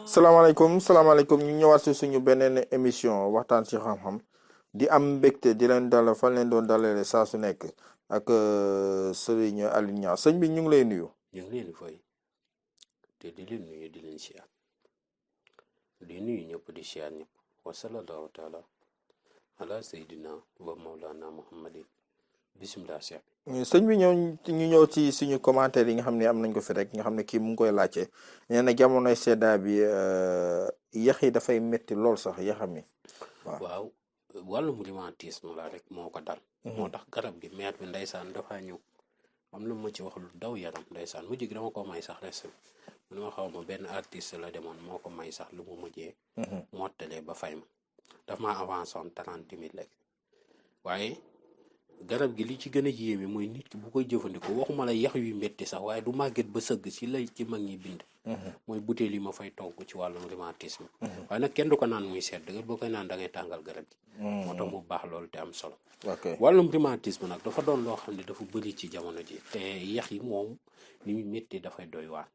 salaamaaleykum ñu ñëwaat si suñu beneen émission waxtaan ci xam-xam di am mbégte di leen dalal fan leen doon dalale saa su nekk ak Serigne Aliou Niang sëñ bi ñu ngi lay nuyu. ñu ngi leen di fay te di leen nuyu di leen siyaar di nuyu ñëpp di siyaar ñëpp wa sallallahu taala ala sayyidina wa mawlana muhammadin bismillah cheikh sëñ bi ñu ñëw ci suñu commentaire yi nga xam ne am nañ ko fi rek nga xam ne kii mu ngi koy laajte nee na jamonoy sedda bi yax yi dafay métti lool sax yaxam yi waaw wàllum romantisme la rek moo ko dal moo tax garab gi maire bi ndeysaan dafa ñëw am lu ma ci wax lu daw yaram ndeysaan mujj gi dama ko may sax res man ma xaw ma benn artiste la demoon moo ko may sax lu mu mujjee mottalee ba fay ma daf ma avancé woon 30 000 rek waaye garab gi li ci gën a yéeme mooy nit ki bu koy jëfandikoo waxuma la yax yu métti sax waaye du màgget ba sëgg si lay ci mag ñi bind mooy butéel yi ma fay togg ci wàllum romantisme waaye nag kenn du ko naan muy sedd boo koy naan da ngay tàngal garab gi moo tax mu baax loolu te am solo wàllum romantisme nag dafa doon loo xam ne dafa bëri ci jamono ji te yax yi moom ni mu métti dafay doy waar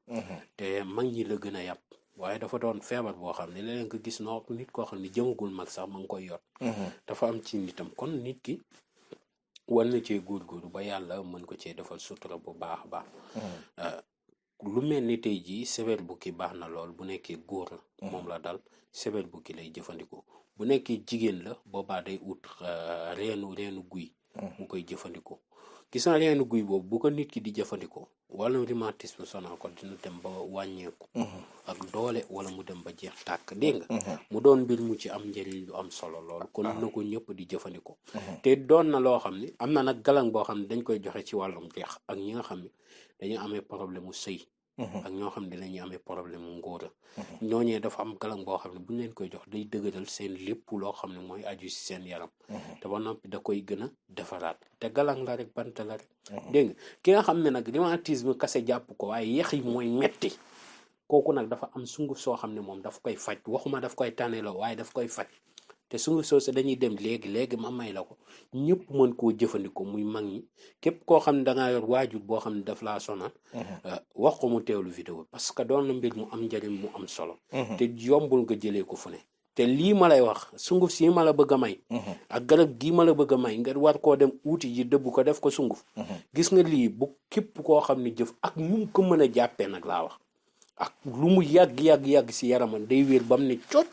te mag ñi la gën a yàpp waaye dafa doon feebar boo xam ne léeg-léeg nga gis noo nit koo xam ne jëmagul mag sax ma ngi koy yor dafa am ci nitam kon nit ki war na cee góorgóorlu ba yàlla mën ko cee defal sutura bu baax a baax lu mel ni tey jii sebet bukki baax na lool bu nekkee góor la moom la dal sebet bukki lay jëfandikoo bu nekkee jigéen la boobaa day ut reenu guy mu koy jëfandikoo gis na reenu guy boobu bu ko nit ki di jëfandikoo wala rhumatisme sonal ko dina dem ba wàññeeku ak doole wala mu dem ba jeex tàkk dégg nga mu doon mbir mu ci am njëriñ lu am solo lool kon na ko ñëpp di jëfandikoo te doon na loo xam ne am na nag galang boo xam ne dañ koy joxe ci wàllum jeex ak ñi nga xam ne dañu amee problème mu sëy ak ñoo xam ne dañuy amee problème mu ngóora ñooñee dafa am galang boo xam ne bu ñu leen koy jox day dëgëral seen lépp loo xam ne mooy aju si seen yaram te ba noppi da koy gën a defaraat te galang la rek bant la rek dégg nga ki nga xam ne nag rhumatisme kase jàpp ko waaye yax yi mooy metti kooku nag dafa am sunguf soo xam ne moom daf koy faj waxuma daf koy tànneloo waaye daf koy faj te sunguf soo sa dañuy dem léegi ma may la ko ñëpp mën koo jëfandikoo muy mag ñi képp koo xam ne dangaa yor waajur boo xam ne daf laa sonal wax ko mu teewlu vidéo parce que doon na mbir mu am njëriñ mu am solo te yombul nga jëlee ko fu ne te lii ma lay wax sunguf si ma la bëgg a may ak garab gii ma la bëgg a may nga war koo dem uuti ji dëbb ko def ko sunguf gis nga lii bu képp koo xam ne jëf ak nu ko mën a jàppee nag laa wax ak lu mu yàgg si yaraman day wér ba mu ne cooc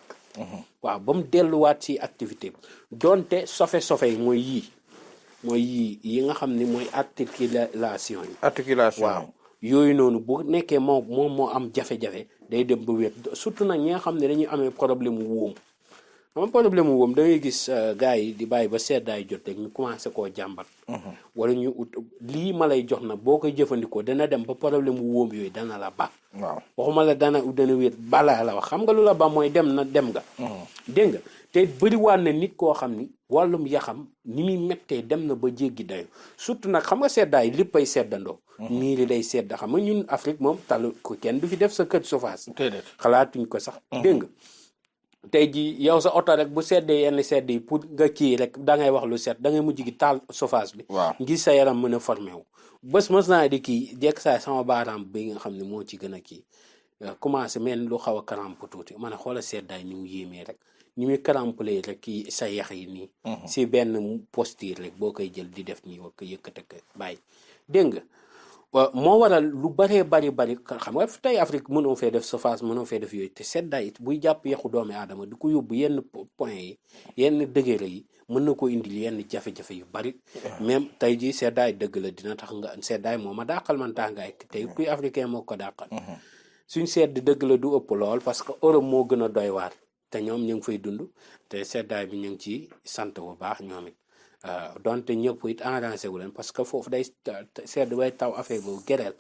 waaw ba mu delluwaat ci activité donte sofe yi mooy yii yi nga xam ne mooy articulation waaw yooyu noonu bu nekkee moom moo am jafe-jafe day dem ba wér surtout nag ñi nga xam ne dañuy amee problème mu wóom da ngay gis gars yi di bàyyi ba seddaay jot rek ñu commencé koo jàmbat wala ñu ut lii ma lay jox nag boo koy jëfandikoo dana dem ba problème mu wóom yooyu dana la ba waaw waxuma la dana wér balaa la wax xam nga lu la ba mooy dem nga dégg nga te bëriwaan na nit koo xam ni wàllum yaxam ni muy mettee dem na ba jéggi dayo surtout nag xam nga seddaay léppay seddandoo niiri day sedd xam nga ñun Afrique moom talu ko kenn du fi def sa kër chauffage xalaatuñ ko sax dégg nga tey ji yow sa oto rek bu seddee yenn sedd yi pour nga kii rek da ngay wax lu set da ngay mujj gi taal chauffage bi ngir sa yaram mën a formé wu bés mës naa di kii jekk saa sama baaraam bi nga xam ne moo ci gën a kii commencé mel lu xaw a karamp tuuti man a xoola seddaay ni mu yéemee rek ni muy karamplee rek kii sa yax yi nii si benn posture rek boo koy jël di def nii wa ko yëkkate ko bàyyi dégg nga moo waral lu bari xam nga tey Afrique mënoo fee def surface mënoo fee def yooyu te seddaay it buy jàpp yaxu doomi aadama di ko yóbbu yenn point yi yenn degré yi mën na ko indil yenn jafe-jafe yu bari même tey jii seddaay dëgg la dina tax nga seddaay moo ma dàqal man tàngaay tey kuy africain moo ko dàqal suñ sedd dëgg la du ëpp lool parce que Europe moo gën a doy waar te ñoom ñu ngi fay dund te seddaay bi ñu ngi ci sant bu baax ñoom it donte ñëpp it arrangé wu leen parce que foofu day sedd bay taw affaire boobu gereel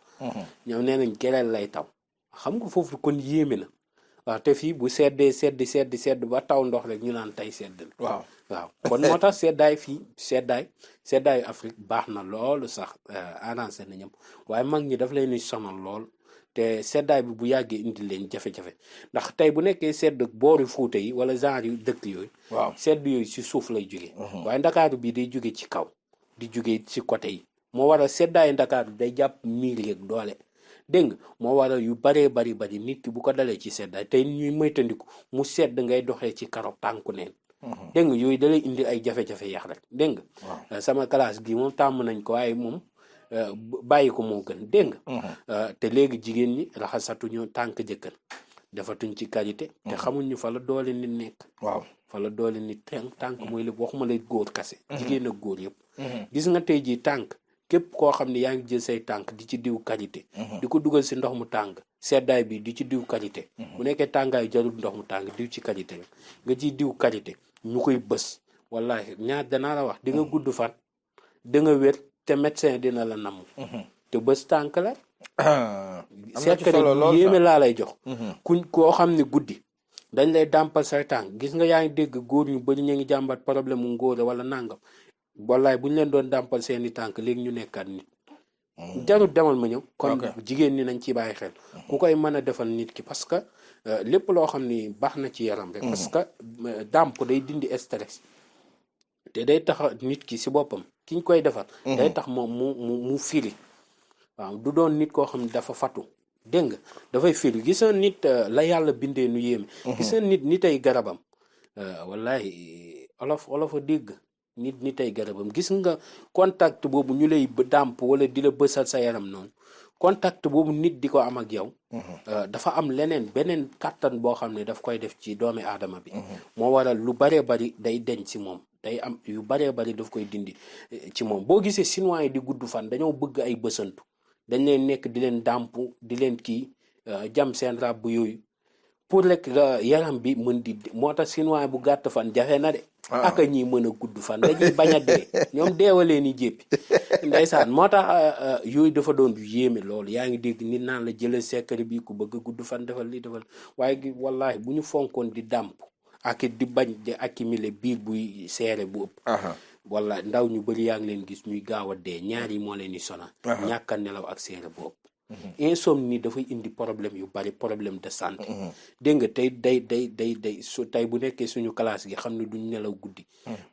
ñoom nee nañ gereel lay taw xam nga foofu kon yéeme na waaw te fii bu seddee sedd ba taw ndox rek ñu naan tey sedd la waaw kon moo tax seddaay fii seddaayu Afrique baax na loolu sax arrangé na ñëpp waaye mag ñi daf leen di sonal lool te seddaay bi bu yàggee indi leen jafe-jafe ndax tey bu nekkee sedd boori Fuuta yi wala genre yu dëkk yooyu. waaw sedd yooyu si suuf lay jóge waaye ndakaaru bi day jóge ci kaw di jóge ci côté yi moo waral seddaayu ndakaaru day jàpp miir yeeg doole dégg nga moo waral yu baree bari nit ki bu ko dalee ci seddaay tey ñuy moytandiku mu sedd ngay doxee ci karo tànku neen dégg nga yooyu dalay indi ay jafe-jafe yax rek dégg nga sama classe gi moom tàmm nañ ko waaye moom bàyyi ko moo gën dégg nga te léegi jigéen ñi raxasatuñu tànk jëkkër defatuñ ci qualité te xamuñ ñu fa la doole nit nekk waaw fa la doole nit tànk mooy lépp waxuma lay góor kase jigéen ak góor yëpp gis nga tey jii tànk képp koo xam ne yaa ngi jël say tànk di ci diw qualité di ko dugal si ndox mu tàng seddaay bi di ci diw qualité bu nekkee tàngaayu jarul ndox mu tàng diw ci qualité rek nga ciy diw qualité ñu koy bës wallahi ñaar danaa la wax di nga gudd fan da nga wér te médecin dina la namm te bës tànk la secret yéeme laa lay jox kuñ koo xam ne guddi dañ lay dàmpal say tànk gis nga yaa ngi dégg góor ñu bari ñu ngi jàmbat problème mu ngóore wala nàngam wallaay bu ñu leen doon dàmpal seeni tànk léegi ñu nekkaat nit jarul demal ma ñëw kon jigéen ñi nañ ci bàyyi xel ku koy mën a defal nit ki parce que lépp loo xam ni baax na ci yaram rek parce que dàmp day dindi stress te day tax nit ki si boppam ki ñu koy defal day tax moom mu firi waaw du doon nit koo xam ne dafa fatu dégg nga dafay firi gis nga nit la yàlla bindee nu yéeme gis nga nit ay garabam wallahi olof a dégg nit ay garabam gis nga contact boobu ñu lay dàmp wala di la bësal sa yaram noonu contact boobu nit di ko am ak yow dafa am beneen kàttan boo xam ne daf koy def ci doomi aadama bi moo waral lu baree bari day deñ ci moom day am yu baree bari daf koy dindi ci moom boo gisee chinois yi di gudd fan dañoo bëgg ay bësantu dañ leen nekk di leen dàmp di leen kii jam seen ràbb yooyu pour rek yaram bi mën di moo tax chinois bu gàtt fan jafe na de aka ñi mën a gudd fan dañuy bañ a dee ñoom deewalee ni jéppi ndeysaan moo tax yooyu dafa doon yu yéeme loolu yaa ngi dégg nit naan la jëlal secret bi ku bëgg a gudd fan defal li defal waaye gi wallahi bu ñu fonkoon di dàmp ak di bañ di accumuler biir buy seere bu ëpp wallahi ndaw ñu bëri yaa ngi leen gis ñuy gaaw a dee ñaar yi moo leen di sonal ñàkk a nelaw ak seere bu ëpp insomnie dafay indi problème yu bari problème de santé dégg nga tey day su tey bu nekkee suñu classe gi xam ne duñ nelaw guddi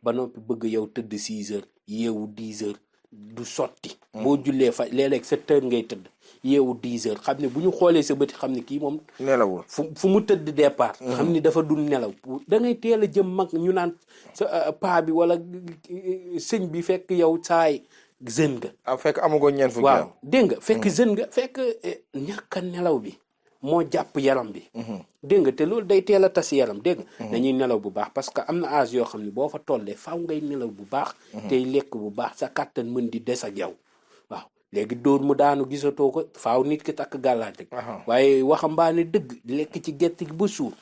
ba noppi bëgg yow tëdd 6 heures yeewu 10 heures du sotti boo jullee fa léeg-léeg 7 heures ngay tëdd yeewu 10 heures xam ne bu ñu xoolee sa bëti xam ne kii moom nelawul fu mu tëdd départ xam ni dafa dul nelaw da ngay teel a jëm mag ñu naan sa paa bi wala sëñ bi fekk yow saay jeune nga fekk amagoo ñeent fukki waaw dégg nga fekk jeune nga fekk ñàkk a nelaw bi moo jàpp yaram bi dégg nga te loolu day teel a tas yaram dégg nga dañuy nelaw bu baax parce que am na âge yoo xam ne boo fa tollee faaw ngay nelaw bu baax tey lekk bu baax sa kàttan mën di des ak yow waaw léegi dóor mu daanu gisatoo ko faaw nit ki takk gàllaaj rek waaye waxambaane dëgg lekk ci gerte gi ba suur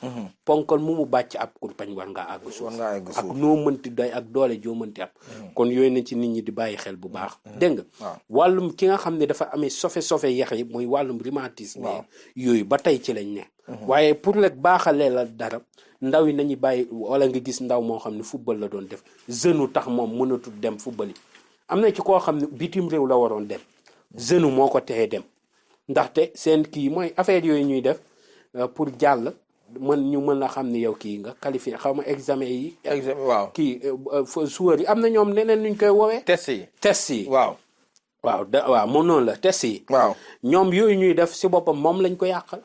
ponkal mu bàcc ab kurpañ war ngaa àgg suuf ak noo mënti doy ak doole joo mënti ab kon yooyu na ci nit ñi di bàyyi xel bu baax dégg nga wàllum ki nga xam ne dafa amee sofe yax yi mooy wàllum rhumatisme yooyu ba tey ci lañ ne waaye pour rek baaxalee la dara ndaw yi nañu bàyyi wala nga gis ndaw moo xam ne football la doon def jeune tax moom mënatul dem football yi am na ci koo xam ne bitim réew la waroon dem jeune moo ko texee dem ndaxte seen kii mooy affaire yooyu ñuy def pour jàll ñu mën a xam ne yow kii nga qualifié xaw ma examen yi waaw kii joueurs yi am na ñoom neneen nuñ koy woowee test yi waaw moom noonu la test yi waaw ñoom yooyu ñuy def si boppam moom lañ ko yàqal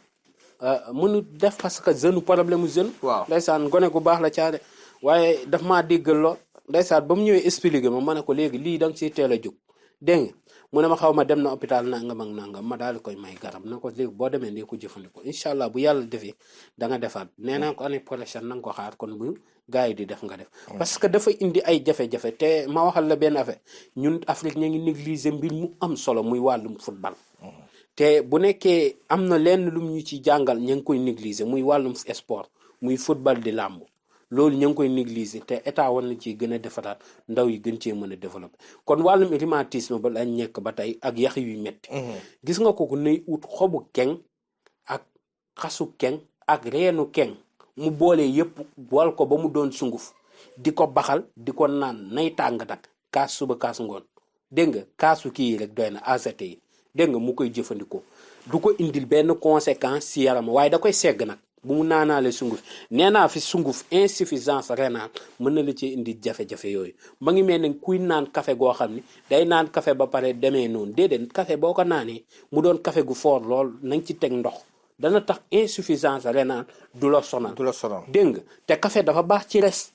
mënu def parce que jeune problème jeune ndeysaan gone gu baax la caare waaye daf maa déggal lool ndeysaan ba mu ñëwee expliqué ma ne ko léegi lii da nga siy teel a jóg dégg nga mu ne ma xaw ma dem na hôpital nangam ak nangam ma daal di koy may garab na ko léegi boo demee ndee ko jëfandikoo incha allah bu yàlla defee da nga defaat nee naa ko année prochaine na nga ko xaar kon bu gars yi di def nga def parce que dafa indi ay jafe-jafe te ma waxal la benn affaire ñun Afrique ñu ngi négliger mbir mu am solo muy wàllum football te bu nekkee am na lenn lum ñu ci jàngal ñu ngi koy négliger muy wàllum sport muy football di làmb loolu ñu ngi koy négliger te état war na ci gën a defaraat ndaw yi gën cee mën a développer kon wàllum rhumatisme ba lañ nekk ba tey ak yax yuy metti gis nga ko nay ut xobu keng ak xasu keng ak reenu keng mu boole yépp wal ko ba mu doon sunguf di ko baxal di ko naan nay tàng nag kaas suba kaas ngoon dégg nga kaasu kii yi rek doy na AZT yi dégg nga mu koy jëfandikoo du ko indil benn conséquence si yaram waaye da koy segg nag bu mu naanaale sunguf nee naa fi sunguf insuffisance rénale mën na la ci indi jafe-jafe yooyu ma ngi mel ne kuy naan café goo xam ni day naan café ba pare demee noonu déedéet café boo ko naanee mu doon café gu fort lool nañ ci teg ndox dana tax insuffisance rénale du la sonal dégg nga te café dafa baax ci res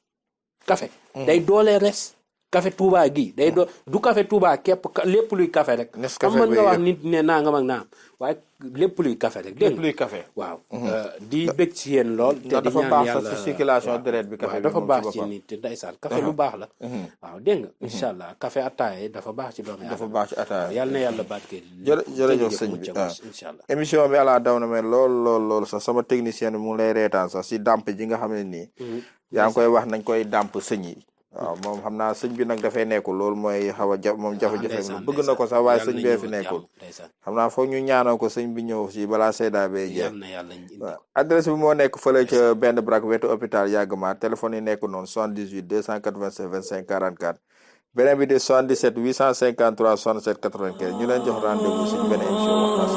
café day doole res café Touba gi day du café Touba képp lépp luy café rek xam mën nga wax nit ne nangam ak naam waaye lépp luy café rek dégg nga lépp luy café waaw di bëgg ci yéen lool te di ñaan yàlla ci circulation deret bi café dafa baax ci nit te ndeysaan café lu baax la waaw dégg nga incha allah café attaaye dafa baax ci doomu dafa baax ci attaaye yàlla na yàlla barkeel jërëjëf sëñ bi incha allah émission bi ala daw na mais lool sax sama technicien bi mu ngi lay reetaan sax si dàmp ji nga xam ne nii yaa ngi koy wax nañ koy dàmp sëñ yi waaw moom xam naa sëñ bi nag dafay nekkul loolu mooy xaw a moom jafe-jafe bëgg na ko sax waaye sëñ bee fi nekkul xam naa foog ñu ñaanal ko sëñ bi ñëw si balaa Seyda bee jeex waaw adresse bi moo nekk fële ca benn brak wetu hôpital Yagma téléphone yi nekk noonu 78 287 25 44 beneen bi di 77 853 67 95 ñu leen jox rendez-vous suñu benn émission waxtaan